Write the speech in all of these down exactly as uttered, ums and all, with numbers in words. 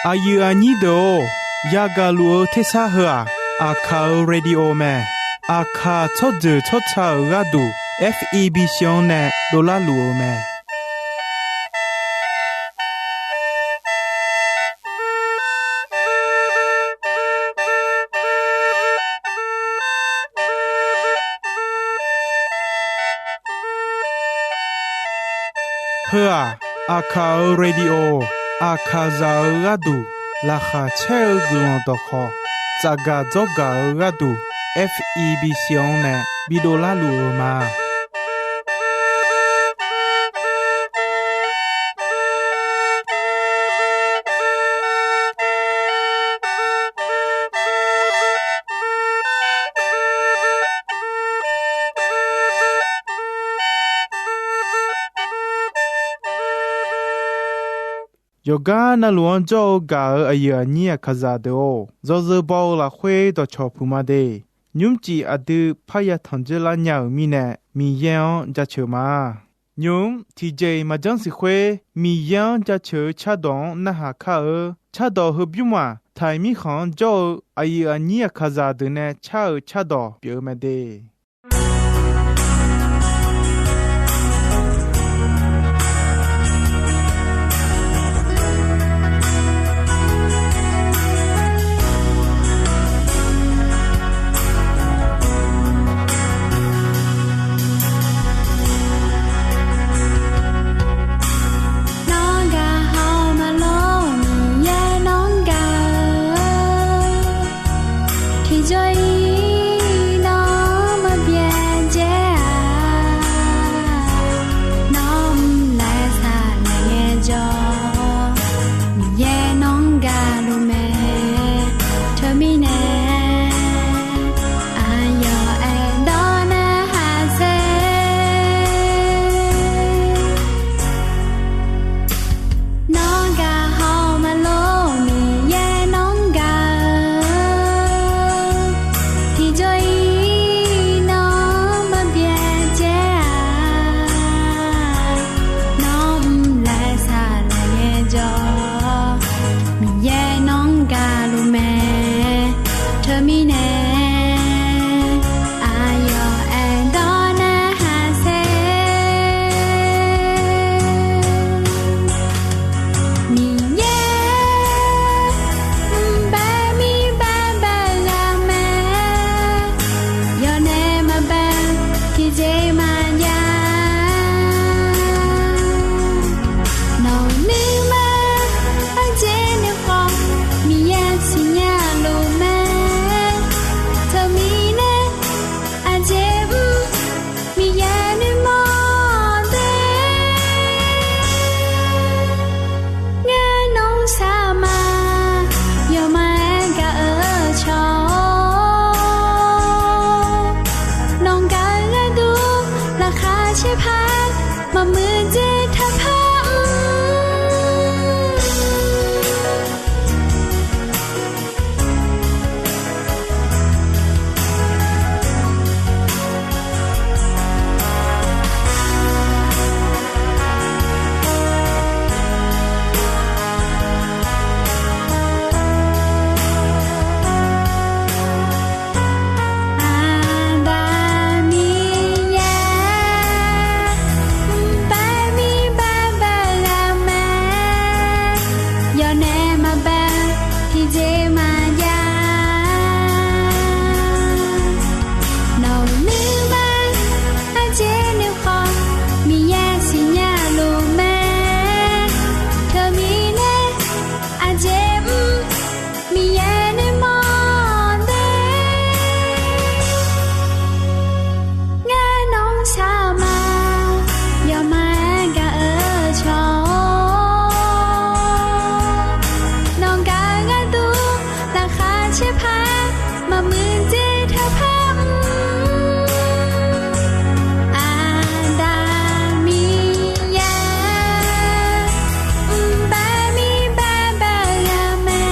Aqyuif aqnyir deuq-or, yagaq luf-eu tersar heu-aq, Aqkaq-euq radio mae. Aqkaq tsawrjeuq tsawrca-euq gharduq, F E B C-anr nae dovlar luf-eu mae. Heu-aq, Aqkaq-euq radio, Aqkaqzaq-euq gharduq laqkhaq caer-eu guiqlanq dawqkhawq, tsafgaq dzawrgaq-eu gharduq, F E B C-anr nae bidov larluf-eu ma. Yawqgar navluf-anr jawr-eu gaq-euq aqyuif aqnyir Aqkaqzaq deuq-or, yawzeu baw-eu lafkhoer dawqcawq puq ma de. Nymrcif aqdui parya tanq dzeur lar nya-euq mirnae, Miqyaer-anr jaceuq ma. Nymq-mr tiqjeq-iq maqjanr siq khoer, Miqyaer-anr jaceuq-eu cardawq-anr narhaq kar-eu. Cardawq heubymr-aq, Taiq mirkhanq-anr jawr-eu aqyuif aqnyir Aqkaqzaq deuq nae car-euq cardawq pyeuf-eu mae de. Nawr gaq haw maqlor, Miqyaer nawr gaq-eu. Tiqjawr-i nawr maqbyav dzae-a. Nawr mr laer saqlaeq ngaejawr, Miqyaer nawr gaq luf mae. Teumirnae aqyawf aerdawr narhaq sher. Nawr gaq haw maqlor, Miqyaer nawr gaq-eu. Tiqjawr-i nawr maqbyav dzae-a. Nawr mr laer saqlaeq ngaejawr, Miqyaer nawr gaq luf mae. Teumirnae aqyawf aerdawr narhaq sher. Miqyaer mqbae mirbae bae ghaq mae. Yawnae maqbae tiqjeq maqjav. Nawq-euq nuima aqjeq nuikhanr, Miqyaer siqnya luf mae. Teumirnae aqjeq mr Miqyaer nuimawr de. Ngar nawq-anr saqma, yawqma-aer gaq-eu cawq-awr, nawq gaq-eu gharduq laqkhaq caer paq, maqmuiq dzer taq paq mr. Aqda Miqyaer, mqbae mirbae bae ghaq mae. Yawnae maqbae tiqjeq maqjav. Nawq-euq nuima aqjeq nuikhanr, Miqyaer siqnya luf mae. Teumirnae aqjeq mr Miqyaer nuimawr de. Ngar nawq-anr saqma, yawqma-aer gaq-eu cawq-awr, nawq gaq-eu gharduq laqkhaq caer paq, maqmuiq dzer taq paq mr. Aqda Miqyaer, mqbae mirbae bae ghaq mae.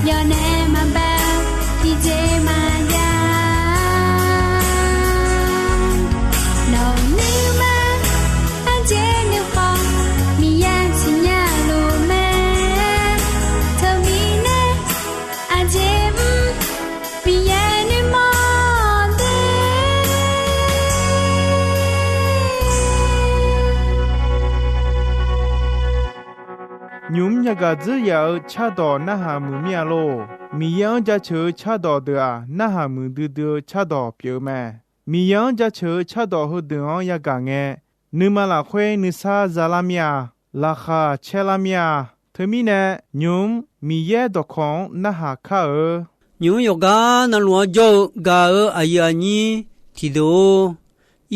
Yawnae maqbae tiqjeq maqjav. nymq-mr yagaq dzeurya-eu cardawq narhaq muiq mir-a lor. Miqyaer-anr jaceuq-eu cardawq deuq-aq, narhaq muiqdui dui-eu cardawq pyeuf-eu mae. Miqyaer-anr jaceuq-eu cardawq heudeuq-anr yagaq ngae, nuima lafkhoer nuisar zalar mir-a. Laqkhaq caerlar mir-a. Teumirnae, nymq-mr Miqyaer dawqkawq-anr narhaq kar-eu, nymq-mr yawqgar navluf-anr jawr-eu gaq-eu aqyuif aqnyir tiqdeuq-or,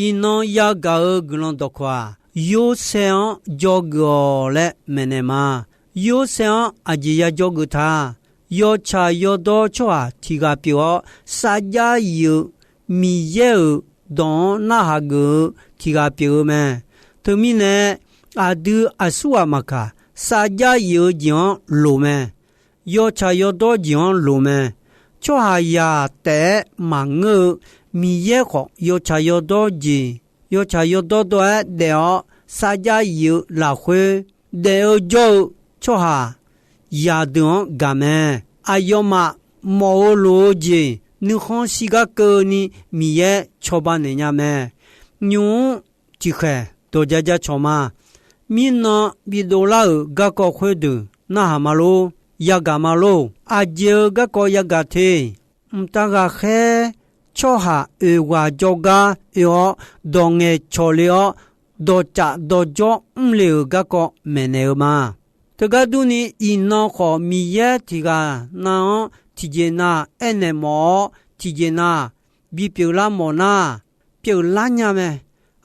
iqnan yagaq-eu guiqlanq dawqkawq-aq, Yorsaev-anr dzawgeuf-awq laer maeqnaeq ma. Yorsaev-anr aqjeq ya dzawgeuf ta. Yawtsaq yawdawr tsawrhaq tiq ghaq pyeuf-awr, sarjax yif-eu Miqyaer-euq dawq-anr narhaq geuf-eu tiq ghaq pyeuf-eu mae. Teumirnae, aqdui aqsurghaq maqkaq, sarjax yif-eu jeq-anr loq mae. Yawtsaq yawdawr jeq-anr loq mae. Tsawrhaqzaq taef-aer maqngeur-eu Miqyaer khawf, yawtsaq yawdawr jeq, yawtsaq yawdawr dawr-aer daef-awr sarjax yif-eu lafkhoer daef-eu jawr-eu tsawrhaq zaqdeuq-anr gaq mae. Aqyawfmaf mawf-eu loq-eu jeq nuikhanr shirgar keuvni Miqyaer cawba naeq nya mae. Nymq-mr tiqkhaeq dawq ja ja cawq ma. Mirnan bidov lar-euq garkawv khoerdeuq narhaq ma lor, yagaq ma lor. Aqjeq-eu garkawv yagaq te. Mqtav ghaqkhaer tsawrhaq oeq ghaq jawrgar oe-awr, dawq ngaeqcawq le-awr, dawqcaf dawqjawr mrle-euq garkawv maeqnaeq-eu ma. Teugar durni, iqnan khawf Miqyaer tiq ghaq nav-anr tiqjeq nav aernaeq mawf-awr, tiqjeq nav bipyeuf lar mawf nar, pyeuflar nya mae.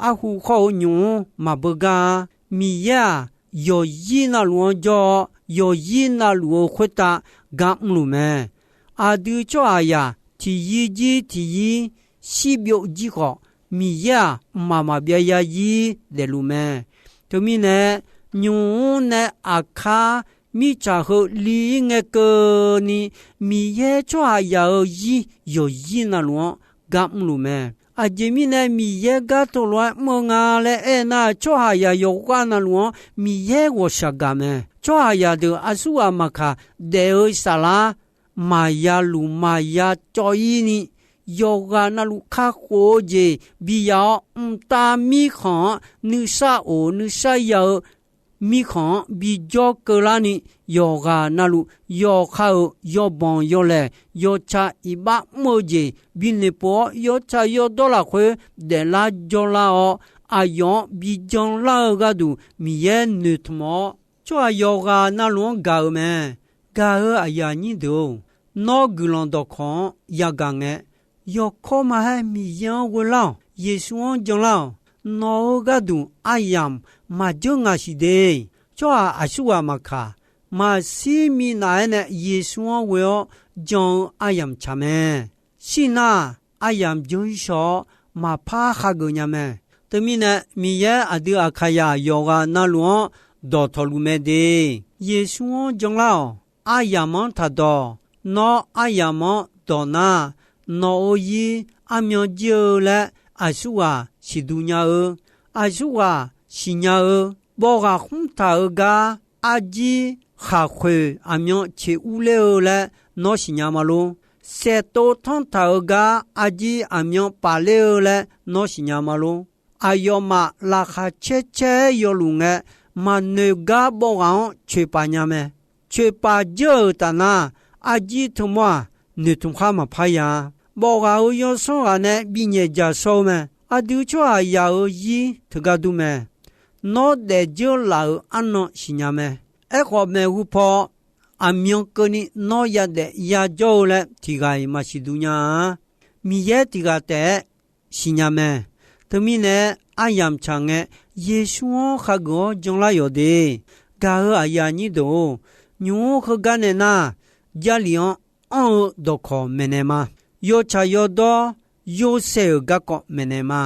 Arhu khawr-eu nymq-mr maqbeugar-a. Miqyaer-aq, yawqyir navluf-anr jawr-awr, yawqyir navluf-eu khoertav gar mrluf mae. Aqdui tsawrhaqzaq tiqyir jir tiqyir shirbyov jir khawf, Miqyaer-aq, mqmaq maqbyav yarzir daefluf mae. Teumirnae, nymq-mr nae aqkar mirtsaq heu li-ir ngae keuvni, Miqyaer tsawrhaqzaq-euq zir yawqyir navluf-anr gar mrluf mae. Aqjeq mirnae Miqyaer gar teulof-aer mr-eu nga laer aernar, tsawrhaqzaq yawqghaq navluf-anr Miqyaer ghawqshaq gaq mae. Tsawrhaqzaq deuq aqsurghaq maqkaq daef-eu saflar maqya luf maqya cawv-ir ni, yawqghaq navluf kakhof-eu jeq biya-awr, mqtav mirkhanq-anr nuisar of nuisar ya-eu mirkhanq-anr bijawr keuvlar ni, yawqghaq navluf yawqha-euq yawbanq yawlaeq yawtsaq iqbax mr-eu jeq binoeq pov-awr, yawtsaq yawdawr lafkhoer daeflar jawrlar-awr, aqyawf-anr bijan lar-eu gharduq Miqyaer noeqtmq-awr, tsawrhaq yawqghaq navluf-anr gaq-euq mae. Gaq-eu aqyuif aqnyir deuq-or, nawr guiqlanq dawqkawq-anr yagaq ngae, yawkawr maqhaer Miqyaer-anr ghoelar-awq. Yeqsur-anr janlar-awq. Nawq-eu gharduq aryamq maqjeur ngaq siq de. Tsawrhaq aqsurghaq maqkaq, maqshir minav-aer nae Yeqsur-anr ghoe-awr jan-eu aryamq tsaq mae. Shir nar, aryamq jeur-ir shaw-awr, maqpar hageuf nya mae. Teumirnae, Miqyaer aqdui Aqkaqzaq yawqghaq navluf-anr dawqtawq luf mae de. Yeqsur-anr janlar-awq. Aryamq-anr taqdawq. Nawr aryamq-anr dawq nar, nawq-euq zir armyan jir-eu laer aqsurghaq siqduq nya-eu, aqsurghaq siqnya-eu, bawv ghaq khmr taq-eu gar arjir khaqkhoeq aqmyan ceq urler-eu laer nawr siqnya ma lor. Saeqtov tanrtaq-eu gar arjir aqmyan pafler-eu laer nawr siqnya ma lor. Aqyawfmaf laqkhaq caer caer-aer yawluf ngae, maqnoeq gar bawv ghaq-anr coeqpaf nya mae. Coeqpaf jeur-euq taf nar, arjir teumawr-aq, noeqtmq khar maqpar ya-a. Bawv ghaq-euq yawsanr ghaq nae binyaeq jaq shawr-eu mae. Aqdui tsawrhaqzaq-euq zir teugar dur mae. Nawr daefdzeur laf-euq arnan siqnya mae. Aerkhawf, maeqhu paw aqmyan keuvni nawr yadaef yajawr-eu laer tiq ghaq-iq maqsiq duq nya-a. Miqyaer tiq ghaq taef-aer siqnya mae. Teumirnae-aer, aryamq tsaq ngae, Yeqsur-anr khageuf-awr janlar yawq de. Gaq-eu aqyuif aqnyir deuq-or, nymq-mr heugar nae nar, Jarlif-anr anr-eu dawqkawq maeqnaeq ma. Yawtsaq yawdawr Yorsaev-euq garkawv maeqnaeq ma.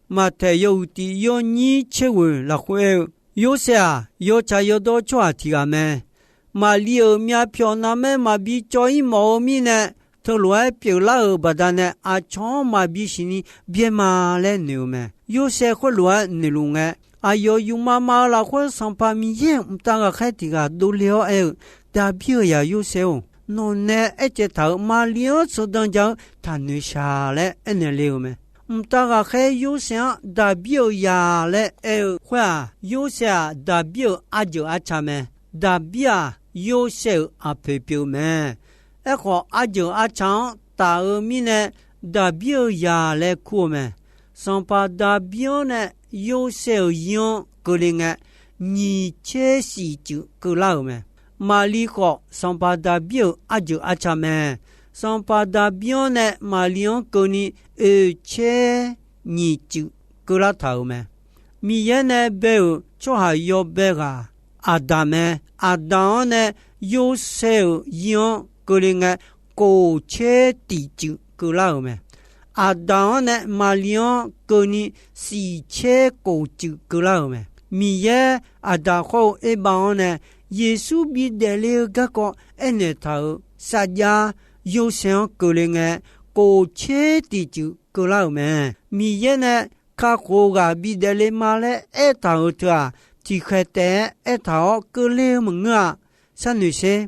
Maqtaeq yawhuiq tiq yawnyir tser ghoeq lafkhoer aer-eu, Yorsaev-aq, yawtsaq yawdawr tsawrhaq tiq ghaq mae. Maqli-euq myavpyawq navmaer maqbi cawv-ir mawf-eu mirnae, teulof-aer pyeuflar-euq baqdanae aqcawq-anr maqbi siqni byaer ma laer noeq-eu mae. Yorsaev khoerlof-aer noeqluf ngae, aqyawf yufma ma-eu lafkhoer Sanqpaq Miqyaer-euq mqtav ghaqkhaer tiq ghaq dovle-awr aer-eu, Daqbir-euq zaq Yorsaev-or, nawqnae aercaev taq-euq Maqli-anr sheuqdan ja-eu taqnoeq shaq laer aernaeq le-euq mae. Mqtav ghaqkhaer Yorsaev-anr Daqbir-euq zaq laer aer-eu khoer-aq, Yorsaev-aq Daqbir-euq arjeuq arca mae. Daqbir-aq, Yorsaev-euq aqpoeq pyeuf-eu mae. Aerkhawf, arjeuq arca-anr taf-eu mirnae, Daqbir-euq zaq laer kur-eu mae. Sanqpaq Daqbir-anr nae Yorsaev-euq zir-anr keuvle ngae, nyiq tser shif cuif keuvlar-euq mae. Maqli khawf, Sanqpaq Daqbir-euq arjeuq arca mae. Sanqpaq Daqbir-anr nae Maqli-anr keuvni oeq tser nyiq cuif keuvlar taq-euq mae. Miqyaer nae bae-euq tsawrhaq yawbae ghaq Aqdaq mae. Aqdaq-anr nae Yorsaev-euq zir-anr keuvle ngae, kof tser tiq cuif keuvlar-euq mae. Aqdaq-anr nae Maqli-anr keuvni shif tser kof cuif keuvlar-euq mae. Miqyaer Aqdaq khawr-eu Erbav-anr nae Yeqsur bidaef le-eu garkawv aernaeq taq-euq sarjax Yorsaev-anr keuvle ngae, kof tser tiq cuif keuvlar-euq mae. Miqyaer nae kakhof ghaq bidaef le ma laer aertaq-euq teu-aq, tiqkhaeq taef-aer aertaq-awr keuvle-eu maqngeur-a. Sharnoeq sher.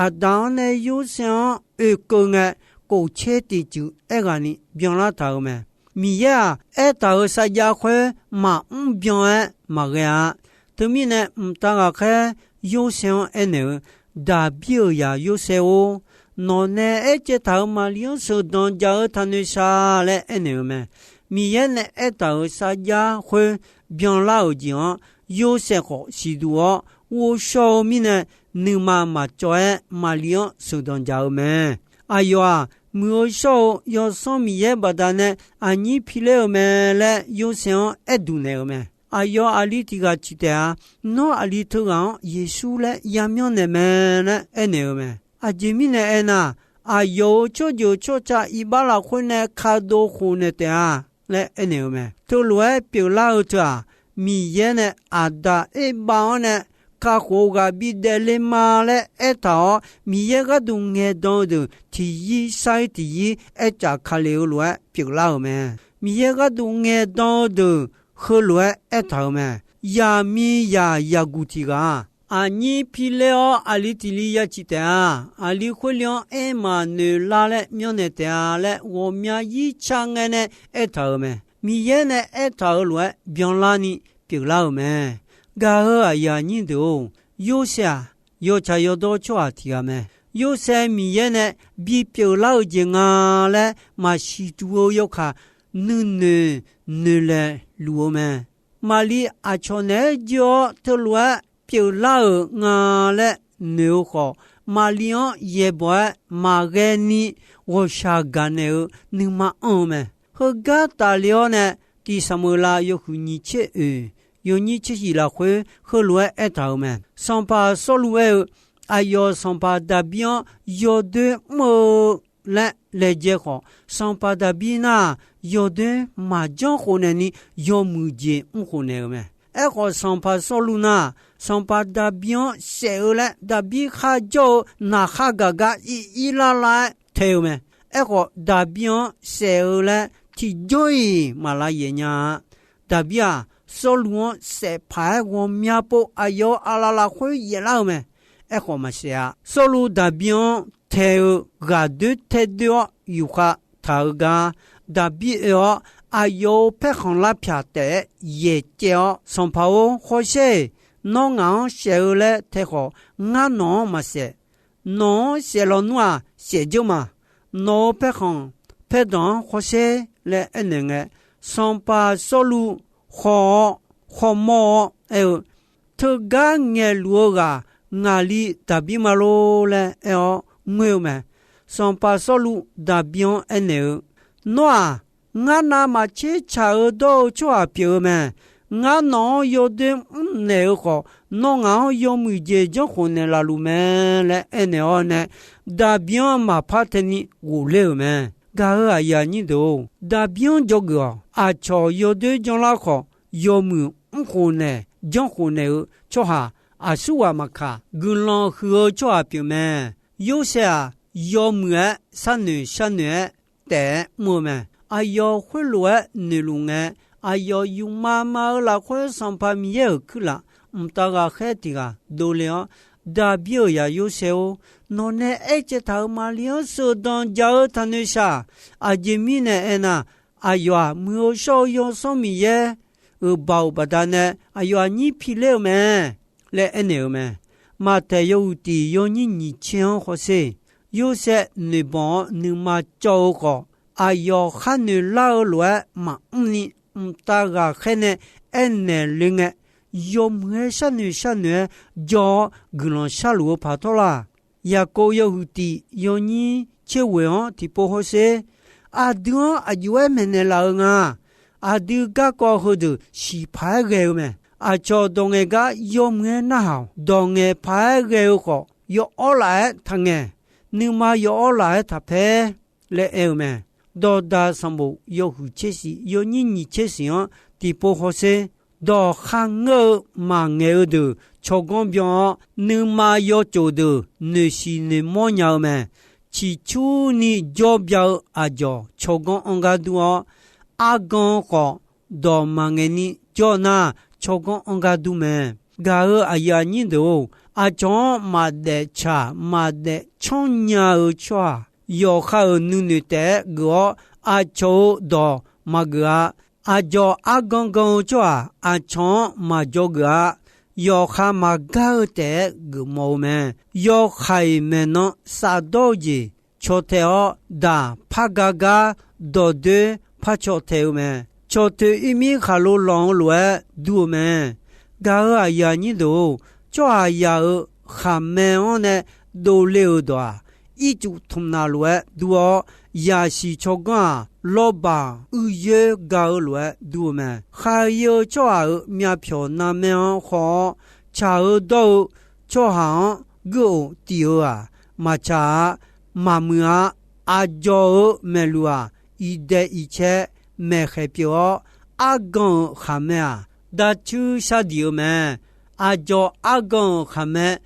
Aqdaq-anr nae Yorsaev-anr oekeuv ngae, kof tser tiq cuif aerghaqni byanlar taq-euq mae. Miqyaer-aq, aertaq-euq sarjax khoer maqmr byan-aer maqghae-a. Teumirnae, mqtav ghaqkhaer Yorsaev-anr aernaeq-eu, Daqbir-euq zaq Yorsaev-or, nawq nae aercaev taq-euq Maqli-anr sheuqdanq jaq-eu taqnoeq shaq laer aernaeq-eu mae. Miqyaer nae aertaq-euq sarjax khoer byanlar-euq jeq-anr Yorsaev khawf siqduq-awr ghovshaw-eu mirnae, nuima maqcawv-aer Maqli-anr sheuqdanq jaq-eu mae. Aqyawf-aq, Muiq-eu shawr-eu Yawsanr Miqyaer baqdanae aqnyir piler-eu mae laer Yorsaev-anr aer duq naeq-eu mae. Aqyawf aqli tiq ghaq ciq taef-a. Nawr aqli teughaq-anr Yeqsur laer yamyanr naeq mae laer aernaeq-eu mae. Aqjeq mirnae aernar, aqyawf-euq tsawrjeuq tsawrca iqbax lafkhoer nae kadov khofnaeq taef-a laer aernaeq-eu mae. Teulof-aer pyeuflar-eu teu-aq, Miqyaer nae Aqdaq Erbav-anr nae kakhof ghaq bidaef le ma laer aertaq-awr, Miqyaer gharduq ngaeqdan-eu deuq tiqyir sar-ir tiqyir aercaf ka le-eu lof-aer pyeuflar-euq mae. Miqyaer gharduq ngaeqdan-eu deuq heulof-aer aertaq-euq mae. Yaqmiqzaq yaqguq tiq ghaq-aq, aqnyir piler-awr aqli tiq li ya ciq taef-a. Aqli khoer li-anr aermaf noeq lar laer myanrnaeq taef-a laer ghawqmya yir ca ngae nae aertaq-euq mae. Miqyaer nae aertaq-euq lof-aer byanlarni pyeuflar-euq mae. Gaq-euq aqyuif aqnyir deuq-or, Yorsaev-aq, yawtsaq yawdawr tsawrhaq tiq ghaq mae. Yorsaev Miqyaer nae bipyeuf lar-eu jeq nga laer maqsiq duq-eu yawkaq nuinoeq noeqlaeq luf-eu mae. Maqli aqcawq naeq-aer jir-awr teulof-aer pyeuflar-euq nga laer noeq-eu khawf, Maqli-anr yaeqbawq-aer maqghae ni ghawqshaq gaqnaeq-eu nuima anr-eu mae. Heugar tafle-awr nae, tiq Saqmeuqlav yawhuiq nyiq tser oeq, yawnyir tser shif lafkhoer heulof-aer aertaq-euq mae. Sanqpaq Sawrluv aer-eu, aqyawf sanqpaq Daqbir-anr yawdoer mr-eu laer laejae khawf, sanqpaq Daqbir nar-aq, yawdoer maqjanr khofnaeq ni yawmuiq jeq mr khofnaeq-euq mae. Aerkhawf, sanqpaq Sawrluv nar-aq, sanqpaq Daqbir-anr saef-eu laer Daqbir kharjawr-eu naqkhar gaq gar ir ir lar lar-aer tae-eu mae. Aerkhawf, Daqbir-anr saef-eu laer tiqjawr-iq maq lav yaef nya-a. Daqbir-aq, Sawrluv-anr saef paq-aer ghawqmya pov aqyawf-euq aqlaf lafkhoer yaeflar-eu mae. Aerkhawf maqsaef-a. Sawrluv Daqbir-anr tae-eu ghaqdoer tae doer-awr yufkhav taq-eu gar, Daqbir oe-awr aqyawf-euq paerkhanq larpyaq taef-aer yaeqcaev-awr, Sanqpaq-or, hawsher-eq. Nawr ngaq-anr saef-eu laer tae khawf, ngar nawq-anr maqsaef. Nawq-anr saef lawnmr-aq, saef dzeur ma. Nawq-euq paerkhanq paerdanq-anr hawsher laer aernaeq ngae, sanqpaq Sawrluv haw-awr hawmawr-awr aer-eu, Teugar ngaeqluf-eu ghaq ngaqli Daqbir ma lor laer aer-awr ngoer-eu mae. Sanqpaq Sawrluv Daqbir-anr aernaeq-eu, Nawr-aq, ngar navmaqtser tsaq-eu dawr-eu tsawrhaq pyeuf-eu mae. Ngar nawq-anr yawdoer mrnaeq-eu khawf, nawr ngaq-anr yawmuiq jeq janrkhof naeqlaf luf mae laer aernaeq-awr nae, Daqbir-anr maqpar taeni ghofler-euq mae. Gaq-euq aqyuif aqnyir deuq-or, Daqbir-anr dzawgeuf-awq. Aqcawq yawdoer janrlar khawf, yawmuiq mrkhof naeq janrkhof naeq-eu tsawrhaq aqsurghaq maqkaq, guiqlanq huiq-eu tsawrhaq pyeuf mae. Yorsaev-aq, yawmuiq-aer sharnoeq sharnoeq-aer taef-aer mr-eu mae. Aqyawf khoerlof-aer noeqluf ngae, aqyawf yufma ma-eu lafkhoer Sanqpaq Miqyaer-euq kuirlaf mqtav ghaqkhaer tiq ghaq dovle-awr, Daqbir-euq zaq Yorsaev-or, nawqnae aercaev taq-euq Maqli-anr sheuqdanq jaq-eu taqnoeq shaq. Aqjeq mirnae aernar, aqyawf-aq, Muiq-eu shawr-eu Yawsanr Miqyaer-euq baoq baqdanae aqyawf aqnyir piler-eu mae laer aernaeq-eu mae. Maqtaeq yawhuiq tiq yawnyir nyiq tser-anr hawsher. Yorsaev noeqbanq-awr nuima cawv-eu khawf, aqyawf khar noeq lar-eu lof-aer maqmr ni, mqtav ghaqkhaer nae aernaeq le ngae, yawmuiq-aer sharnoeq sharnoeq-aer jawr-awr guiqlanq sharluf-eu paq tawr laq. Yaqkov yawhuiq tiq yawnyir tser ghoeq-anr tiqpov hawsher. Aqdui-anr aqjox-aer maeqnaeq laf-eu nga. Aqdui garkawv heudeuq siqpaq-aer ghae-eu mae. Aqcawq dawq ngaeq gar yawmuiq-aer narhaq-awq. Dawq ngaeq paq-aer ghae-eu khawf, yaw'awr laf-aer taqngaeq, nuima yaw'awr laf-aer taqpaer laer aer-eu mae. Dawqdaq sanqbof yawhuiq tser siq yawnyir nyiq tser siq-anr tiqpov hawsher. Dawq kharngeur-eu maqngaeq-eu deuq tsawrganr byan-awr, nuima yawcof deuq noeqshiq noeqmawr nya-eu mae. Ciqcurni jawr bya-eu aqdzawq tsawrganr anr gar dur-awr, argan khawf dawq maqngaeq ni jawr nar, tsawrganr anr gar dur mae. Gaq-euq aqyuif aqnyir deuq-or, aqcawq-anr maqdaef tsaq maqdaef canr nya-eu tsawrhaq, yawqha-euq nuinoeq taef-aer geuf-awr, aqcawq-euq dawq maqgeuf-a. Aqdzawq argan gan-eu tsawrhaq aqcawq-anr maqdzawgeuf-a. Yawqha maqgar-eu taef-aer geufmawf-eu mae. Yawhaiq maeqnan safdawr-eu jeq caw tae-awr, daq par gar gar dawqdoer par caw tae-eu mae. Cawqtoeq irmir khaqlo lanq-eu lof-aer dur-eu mae. Gaq-euq aqyuif aqnyir deuq-or, tsawrhaqzaq-euq khaqmae-anr nae dovle-euq dawq-aq, ircuf tmqnaq lof-aer dur-awr, yaqsiq tsawrganr-aq, lawrbaq uiqyoer ga-eu lof-aer dur-eu mae. Khaqi-eu tsawrhaq-euq myavpyawq narmaer-anr haw-awr, tsaq-eu dawr-eu tsawrhaq-anr guir-oq tif-eu-aq, maqtsaq-a. Maqmuiq-a. Aqdzawq-euq maeqluq-aq, iqdaeq iqcae maeqkhaeq pyeuf-awr, argan-euq khaqmae-aq, darcuir shardiq-eu mae. Aqdzawq argan-euq khaqmae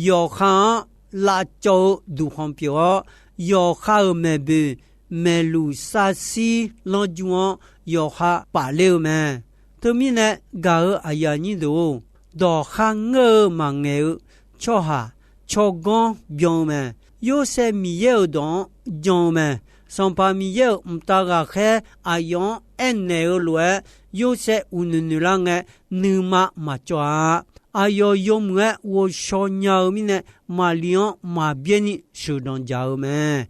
yawqha-anr lavcawv-eu duqkhanq pyeuf-awr, yawqha-euq maeqboeq maeqluq sarsir lanrjmr-anr yawqha pafler-eu mae. Teumirnae gaq-euq aqyuif aqnyir deuq-or, dawq kharngeur-eu maqngaeq-eu tsawrhaq tsawrganr byan-eu mae. Yorsaev Miqyaer-euq dawq-anr jan-eu mae. Sanqpaq Miqyaer-euq mqtav ghaqkhaer aqyawf-anr aernaeq-eu lof-aer, Yorsaev uqnoeq noeq lar ngae, nuima maqcawv-a. Aqyawf yawmuiq-aer ghovshaw nya-eu mirnae, Maqli-anr maqbyaer ni sheuqdanq dzaq-eu mae.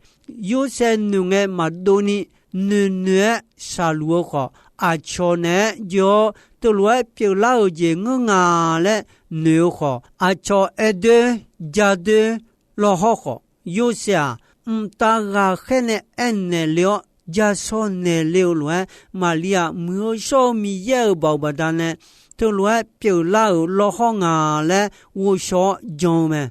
Yorsaev noeq ngae maqdov ni, noeqnoeq-aer shaqluf-eu khawf, aqcawq naeq-aer joe-awr, teulof-aer pyeuflar-euq jeq ngeur nga laer noeq-eu khawf, aqcawq aer doer ja doer lawrhawr khawf, Yorsaev-aq, mqtav ghaqkhaer nae aernaeq le-awr, ja shawr naeq le-eu lof-aer, Maqli-aq, muiq-eu shawr-eu Miqyaer-euq baoq baqdanae teulof-aer pyeuflar-euq lawrhawr nga laer ghovshaw-awr jan-eu mae.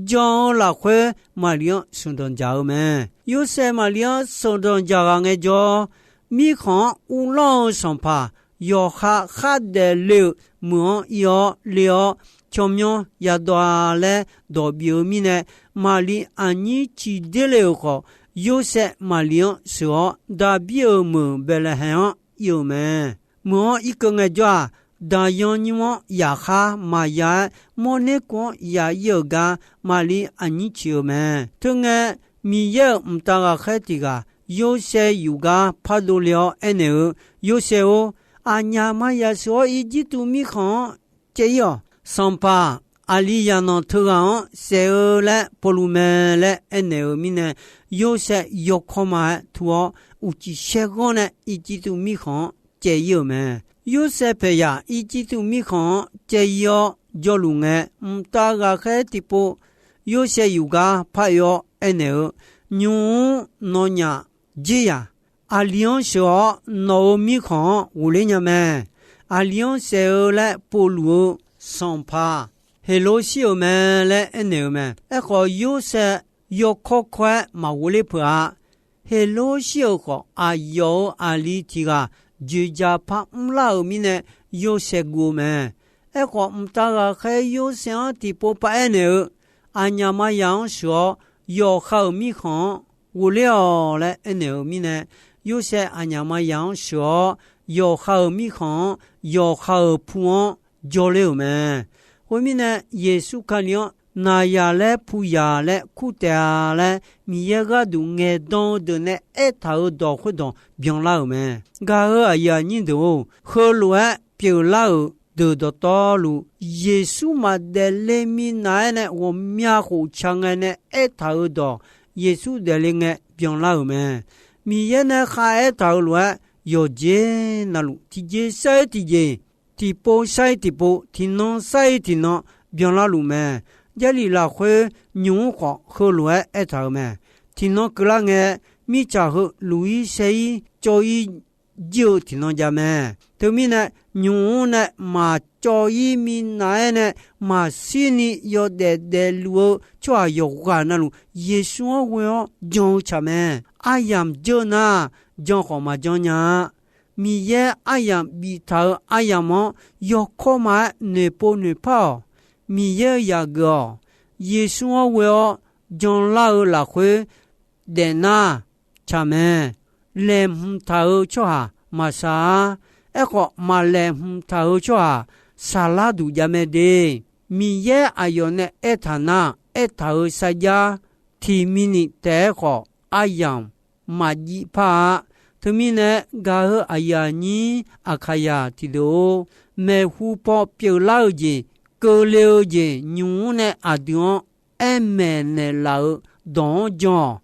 Jan-eu lafkhoer Maqli-anr sheuqdanq dzaq-eu mae. Yorsaev Maqli-anr sheuqdanq dzaq ghaq ngaejawr, mirkhanq-anr uvlanr-eu sanqpaq, yawqha khardaef le-euq meuq-anr ir-awr le-awr, tsawrmyanr yadawv-a laer dawq bif-eu mirnae, Maqli aqnyir ciqder le-euq khawf, Yorsaev Maqli-anr sheuq-awr, Daqbir-euq meuq Baeqlaeqhaeq-anr ir-euq mae. Meuq-anr irkeuv ngaejawr-aq, daqyan nymr-anr yaqkhar maqya-aer, mawrner kuv-anr ya ir-euq gar Maqli aqnyir ciq-eu mae. Teungae, Miqyaer-euq mqtav ghaqkhaer tiq ghaq Yorsaev yuf gar pardov le-awr aernaeq-eu, Yorsaev-or, aqnyaf maqya sheuq-awr Irjirtuv mirkhanq-anr caev ir-awq. Sanqpaq, aqli zaqnanq teughaq-anr saef-eu laer povluf mae laer aernaeq-euq mirnae, Yorsaev yawkawr ma-aer tur-awr, uqcif saerghanr nae Irjirtuv mirkhanq-anr caev ir-euq mae. Yorsaev paeqyaq Irjirtuv mirkhanq-anr caev ir-awr jawrluf ngae, mqtav ghaqkhaer tiqpov Yorsaev yuf gar par oe-awr aernaeq-eu, Nymq-mr nawnyaf jer yaq. Aqli-anr sheuq-awr nawq-euq mirkhanq-anr ghofler nya mae. Aqli-anr saef-eu laer povluf-eu sanqpaq Heqlof shir-euq mae laer aernaeq-eu mae. Aerkhawf, Yorsaev yawkawr kawr-aer maqghofler peuq-a. Heqlof shir-euq khawf, aqyawf-euq aqli tiq ghaq dzoeqdzaq par mrlar-euq mirnae, Yorsaev guv-eu mae. Aerkhawf, mqtav ghaqkhaer Yorsaev-anr tiqpov paraer naeq-eu, Aqnyaf maqzaq-anr sheuq-awr, yawqha-euq mirkhanq-anr ghofler-awq laer aernaeq-euq mirnae, Yorsaev aqnyaf maqzaq-anr sheuq-awr, yawqha-euq mirkhanq-anr, yawqha-euq pu-anr jawrler-euq mae. Khoermirnae, Yeqsur Kali-anr naqzaq laer puyaq laer kur taef-a laer, Miqyaer gharduq ngaeqdan-eu deuq nae aertaq-euq dawq khoerdawq byanlar-euq mae. Gaq-euq aqyuif aqnyir deuq-or, heulof-aer pyeuflar-euq deuq dawqtawvluf, Yeqsur maqdaef le minav-aer nae ghawqmya khof ca ngae nae aertaq-euq dawq, Yeqsur daefle ngae byanlar-euq mae. Miqyaer nae kharaertaq-euq lof-aer, yawqjeq navluf tiqjeq sar-ir tiqjeq, tiqpov sar-ir tiqpov, tiqnan sar-ir tiqnan byanlar luf mae. Jarlif lafkhoer nymq-mr khawf heulof-aer aertaq-euq mae. Tiqnan keuvlar ngae, mirtsaq heu luq-ir saer-ir cawv-ir jir-eu tiqnan jav mae. Teumirnae, nymq-mr nae maqcawv-ir minav-aer nae maqshirni yawdaef daefluf-eu tsawrhaq yawqghaq navluf, Yeqsur-anr ghoe-awr jan-eu tsaq mae. Aryamq jeur nar, jan khawf maqjan nya-a. Miqyaer aryamq biftaq-euq aryamq-anr yawkawr ma-aer noeqpov noeqpar-awq. Miqyaer-euq yaqgeuf-awq. Yeqsur-anr ghoe-awr janlar-eu lafkhoer daefnar tsaq mae. Laeqhmq taq-eu tsawrhaq maqsaq-ar. Aerkhawf, maqlaeqhmq taq-eu tsawrhaq saqlar duq jav mae de. Miqyaer aqyawf nae aertaq nar, aertaq-euq sarjax tiq minit taef-aer khawf aryamq maqjiv par-a. Teumirnae, gaq-eu aqyuif aqnyir Aqkaqyaq tiqdeuq-or, maeqhu paw pyeuflar-eu jeq, keuvle-eu jeq nymq-mr nae aqdui-anr aer maeqnaeq laf-eu dawq-anr jan-awq.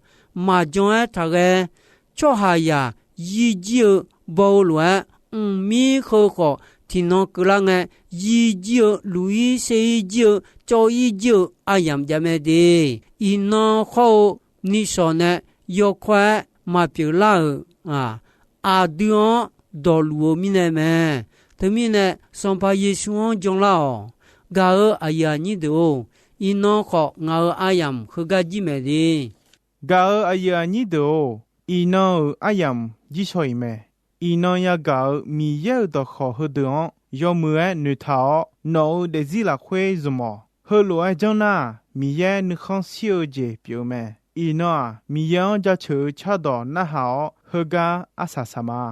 Maqjan-aer taqghae. Tsawrhaqzaq yir jir-eu baw-eu lof-aer, mqmir heu khawf tiqnan keuvlar ngae, yir jir-eu, luq-ir saer-ir jir-eu, cawv-ir jir-eu aryamq jav mae de. Iqnan khawr-eu nishawq nae yawkawr-aer maqpyeuflar-euq-aq, aqdui-anr dawqluf-eu mirnae mae. Teumirnae, Sanqpaq Yeqsur-anr janlar-awq. Gaq-eu aqyuif aqnyir deuq-or, iqnan khawf ngaq-euq aryamq heugar jir maeq de. Gaq-eu aqyuif aqnyir deuq-or, iqnan-euq aryamq jir shaw-iq mae. Iqnan yagaq-euq Miqyaer-euq dawqkawq heudeuq-anr yawmuiq-aer noeqtaq-awr, nawq-euq daefzir lafkhoer zmq-awq. Heulof-aer janr nar, Miqyaer nuikhanr shir-eu jeq pyeuf-eu mae. Iqnan-aq, Miqyaer-anr jaceuq-eu cardawq narhaq-awr, heugar arsaq saq ma.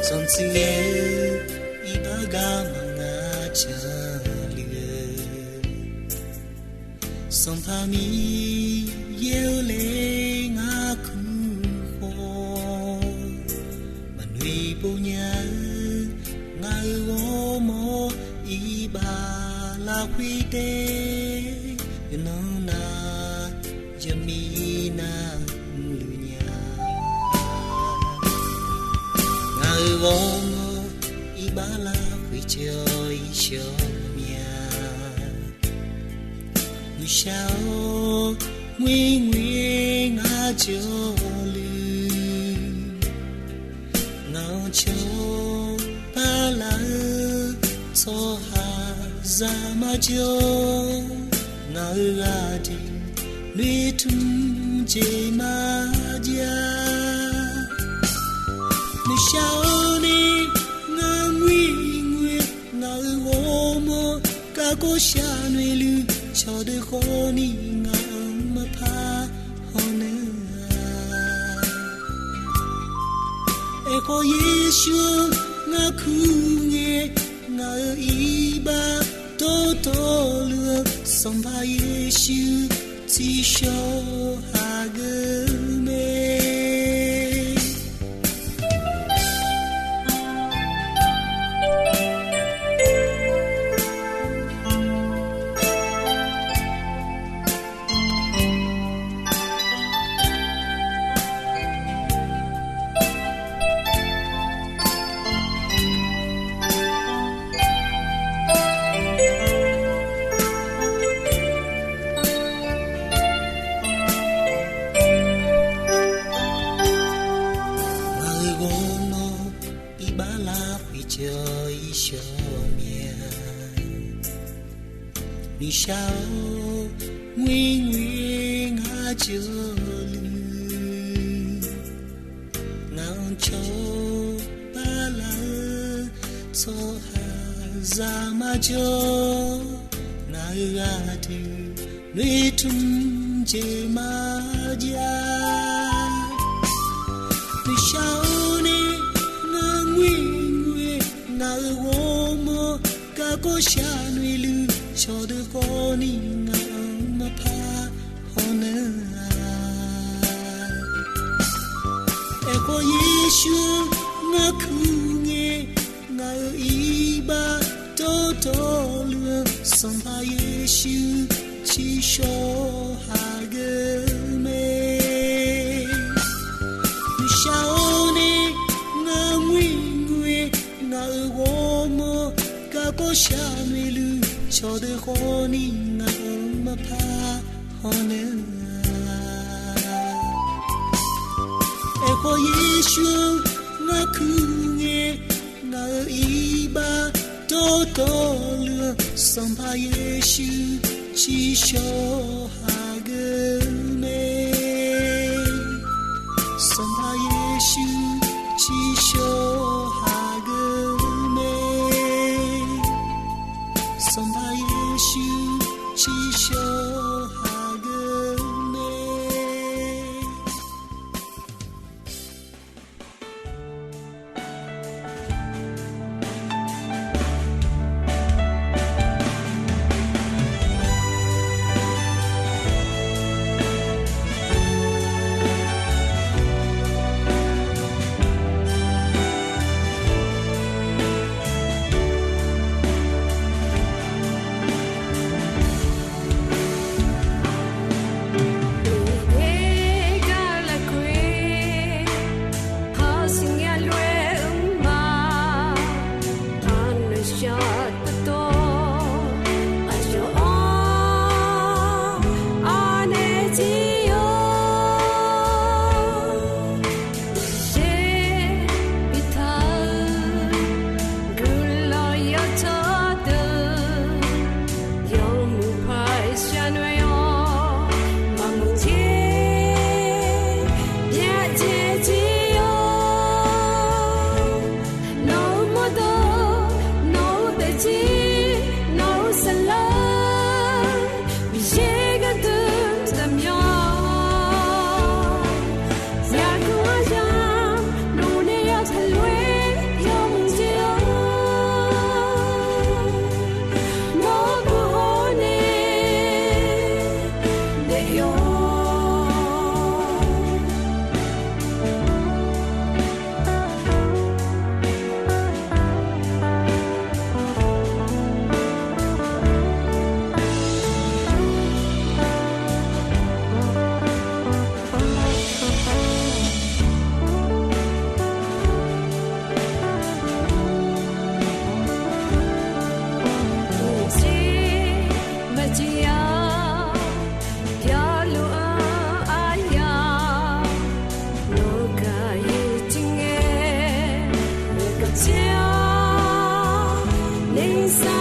Sanqtsuif-eu iqbax gar maqnga canluf-eu, Sanqpaq Miqyaer-eu le ngar kuq khawf, maqnoeq pov nya-eu ngaq-euq ghawrmawr iqbax lafkhoer tae, yawqnan nav yawqmiq nav mrluf nya. Ngaq-euq ghawrmawr iqbax lafkhoer caw-ir shawr mya. Nuishar-awr, ngoerngoer ngar jawrluf, ngaq-anr cawba laf-eu tsawrhaqzaq maqjawr, ngaq-euq ghaq jeq noeqtmq jeq maqjav. Nuishar-awr ni, ngar ngoerngoer ngaq-euq ghawrmawr kakhof sharnoeq luf, cawqdeuq khawfni ngaq-anr maqpar hawnaeq-a. Aerkhawf Yeqsur-anr ngar kur ngae, ngaq-euq iqbax dawqtawvluf-eu Sanqpaq Yeqsur tsiqshawq hageuf mae. Ngaq-euq ghawrmawr iqbax lafkhoer caw-ir shawr mya. Nuishar-awr, ngoerngoer ngar jawrluf, ngaq-anr cawba laf-eu tsawrhaq Zaq maqjawr, ngaq-euq ghaq deuq noeqtmq jeq maqjav. Nuishar-or nae, ngaq ngoer ngoer-aer ngaq-euq ghawrmawr garkawv shaq noeqluiv cawqdeuq khawfni ngaq-anr maqpar hawnar-a. Aerkhawf Yeqsur-anr ngar kuir ngae, ngaq-euq iqbax dawrdawqluf-anr Sanqpaq Yeqsur tsiqshawq hageuf mae. Nuishar-or nae, ngar ngoer ngoer-aer ngaq-euq ghawrmawr garkawv shaq noeqluiv cawqdeuq khawfni ngaq-anr maqpar hawnar-a. Aerkhawf Yeqsur-anr ngar kuir ngae, ngaq-euq iqbax dawrdawqluf-anr Sanqpaq Yeqsur tsiqshawq hageuf mae. Sanqpaq Yeqsur tsiqshawq hageuf mae. Sanqpaq Yeqsur tsiqshawq hageuf mae. Guiqlanq yawtsawr deuq yawmuiq paq shar noeq-awr, maqmuiq jeq byacaevjir-awr, nawq-euq mawrdawq, nawq-euq daefzir, nawq-euq saflar, Miqyaer gharduq taqmyawr-awr, zaqkhav aryamq nawq nae yawtaq lof-aer yawmuiq jeq-awr, nawr buq hawr nae daef yawr. Uqcif maqjeq-a yawluf-anr aryamq, nawq-euq gaq-iq jir ngae, nawq-euq gaq caer-awr naeq-iq